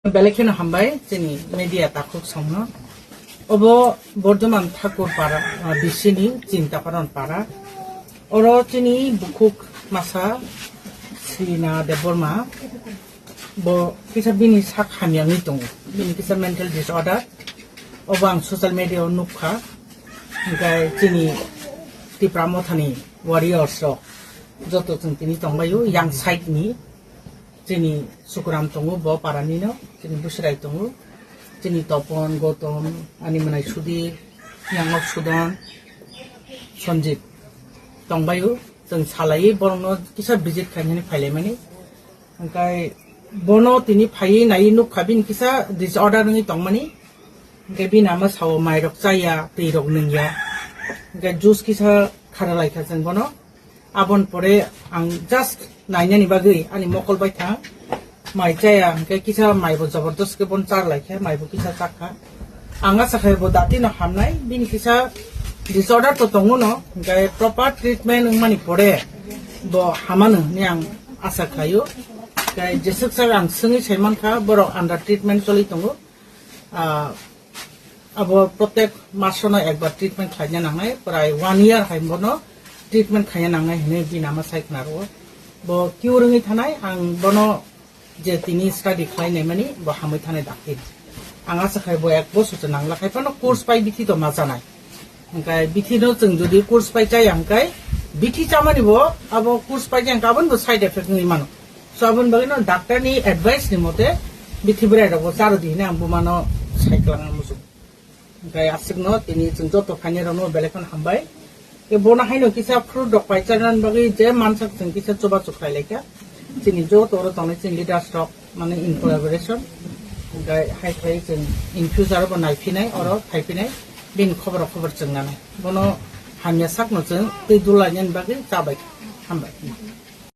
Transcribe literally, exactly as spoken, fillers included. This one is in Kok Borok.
Belai kheno hambai chini media takhuk songno. Obo Bordoman Thakur para, ah, bisini Chintaparan para. Oro chini bukhuk masa Srina Debbarma. Bo kisa bini sak hamyangwi tongo. Bini kisa mental disorder. Obo ang social media o nukha. Hingke chini Tipra Mothani warriors rok joto chwng tini tongbaio, yang side ni. Chini Sukuram tongo, bo parani no, chini Busirai tongo, chini Topon, Gotom, ani mwnai Sudhir, Yangok Sudan, Sanjit tongbaio, chwng salai borokno kisa visit khainani phailaimani. Hingkai bono tini phaiwi naiwi nukha bini kisa disorder wngwi tongmani. Hingke bini ama sao mairok chaya, twi rok nungya. Hingke juice kisa khara laikha chwng bono. Aboni pore ang just nainani bagwi ani mokol bai thang. Mai chaya hingke kisa mai bo jabardast ke bon char laikha, mai bo kisa chakha. Ang asa khai bo dati no hamnai, bini kisa disorder to tongo no, hingke proper treatment wngmani pore bo hamano hinwi ang asa khlaio. Hingke jeswk sak ang swngwi sai mankha, borok under treatment choli tongo. Ah, abo protek maso no ekbar treatment khlaina nangnai, prai one year hai bono treatment khaina nangnai hinwi bini ama sai khna rwo. Bo cure wngwi thanai, ang bono je tini study khlainai mani bo hamwi thanai dakti. Ang asa khai bo ek bosor se nangla khai phano course pai bithi to ma chanai. Hingkai bithi no chwng jodi course pai chaya hingkai bithi chamani bo abo course pai jang kabon bo side effect wngwi mano. So aboni bagwi no doctor ni advice ni mote bithi bwrai rok bo charo di hinwi ang buma no sai kwlangna muchung. Hingkai aswk no tini chwng joto phainai rok no belai kheno hambai. Ke bono haino kisa fruit rok pai charnani bagwi je mansak chwng kisa chubachu khlai laikha. Chini joto oro tongnai chini leaders rok mane in collaboration. Hingkai hai khlai chwng in future bo naiphinai oro phaiphinai bini khobor khobor chwng nanai. Bono hamya sakno chwng twi dulainani bagwi chabai kha. Hambai.